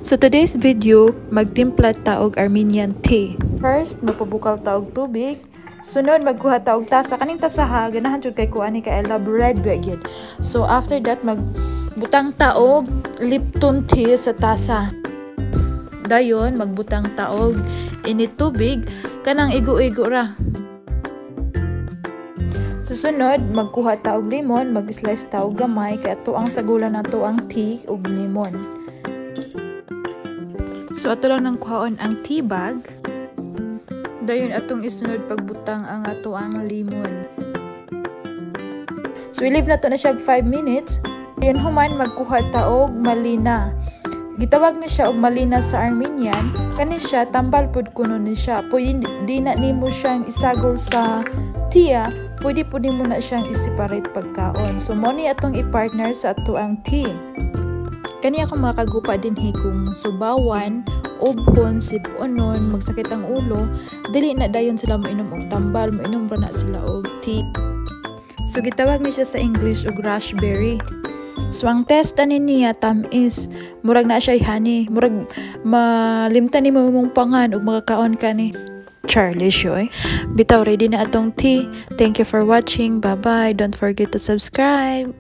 So today's video, magtimpla ta og Armenian tea. First, magpabukal ta og tubig. Sunod, magkuha ta og tasa. Kaning tasa ha, ganahan jud kay ko ani kay I love red ba gyud. So after that, magbutang ta og Lipton tea sa tasa. Dayon, magbutang ta og init tubig, kanang igo-igo ra. Susunod, magkuha ta og limon, mag-slice ta og gamay kay ato ang sagulan nato ang tea ug limon. So ato lang nang kuhaon ang tea bag. Dayon atong isunod pagbutang ang ato ang limon. So i-leave na to na siya 5 minutes. Dayon human, magkuha ta og malina. Gitawag ni siya og malina sa Armenian. Kani siya, tambal pud kuno ni siya. Pwede di na nimo siyang isagol sa tea, pwede pud nimo na siyang i-separate pagkaon. So mo ni atong i-partner sa ato ang tea. Kani ako makagupa dinhi, kung subawan, ubhon, sipunon, magsakit ang ulo, dili na dayon sila moinom og tambal, moinom ra na sila og tea. So gitawag ni siya sa English og raspberry. So ang taste ani niya tamis, murag na siya honey, murag malimtan nimo imong pangan ug makakaon ka ni. Charlie oy. Bitaw, ready na atong tea. Thank you for watching. Bye-bye. Don't forget to subscribe.